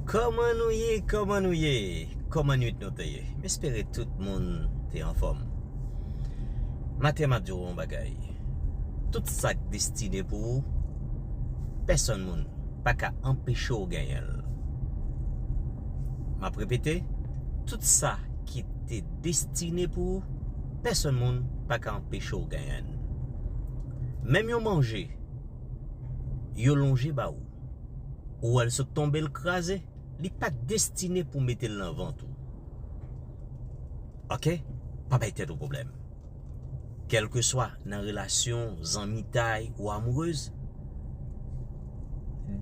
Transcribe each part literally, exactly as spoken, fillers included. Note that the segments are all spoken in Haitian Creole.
Kòman nou ye? Kòman nou ye? Kòman nwit nou te ye? M espere tout moun te anfòm. Maten m ap di w yon bagay. Tout sa k destine pou ou, pèsonn moun pa ka anpeche w genyen l. M ap repete, tout sa ki te destine pou ou, pèsonn moun pa ka anpeche w genyen l. Menm yon manje, yo lonje ba ou, ou wè l sot tonbe, l kraze, li pa t destine pou mete l nan vant ou. Oke? Pa bay tèt ou pwoblèm. Kèlkeswa nan relasyon, zanmitay ou amourèz,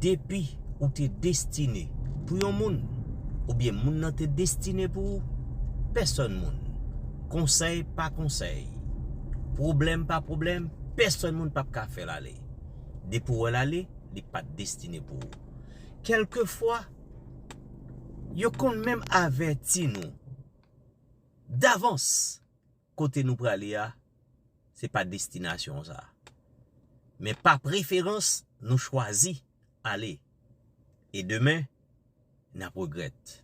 depi ou te destine pou yon moun, oubyen moun nan te destine pou ou, pèsonn moun, konsèy pa konsèy, pwoblèm pa pwoblèm, pèsonn moun p ap ka fè l ale. Depi w wè l ale, li pa t destine pou ou. Kèlkefwa, yo konn menm avèti nou davans kote nou prale a, se pa destinasyon sa. Men pa preferans, nou chwazi ale. E demen, n ap regrèt.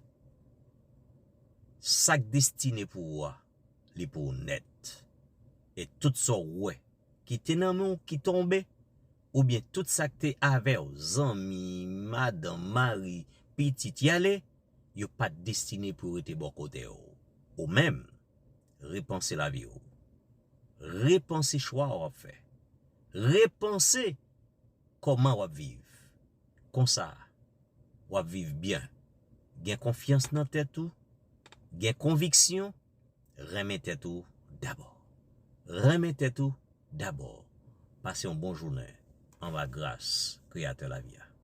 Sa k destine pou ou a, li pou ou nèt. E tout sa w wè ki te nan men w ki tonbe, oubyen tout sa k te avè w, zanmi, madanm, mari, pitit, y ale, yo pa t destine pou yo rete bò kote w. Ou menm, repanse lavi w. Repanse chwa w ap fè. Repanse kòman w ap viv. Konsa, w ap viv byen. Gen konfyans nan tèt ou, gen konviksyon, renmen tèt ou dabò. Renmen tèt ou dabò. Pase yon bon jounen anba gras Kreyatè lavi a.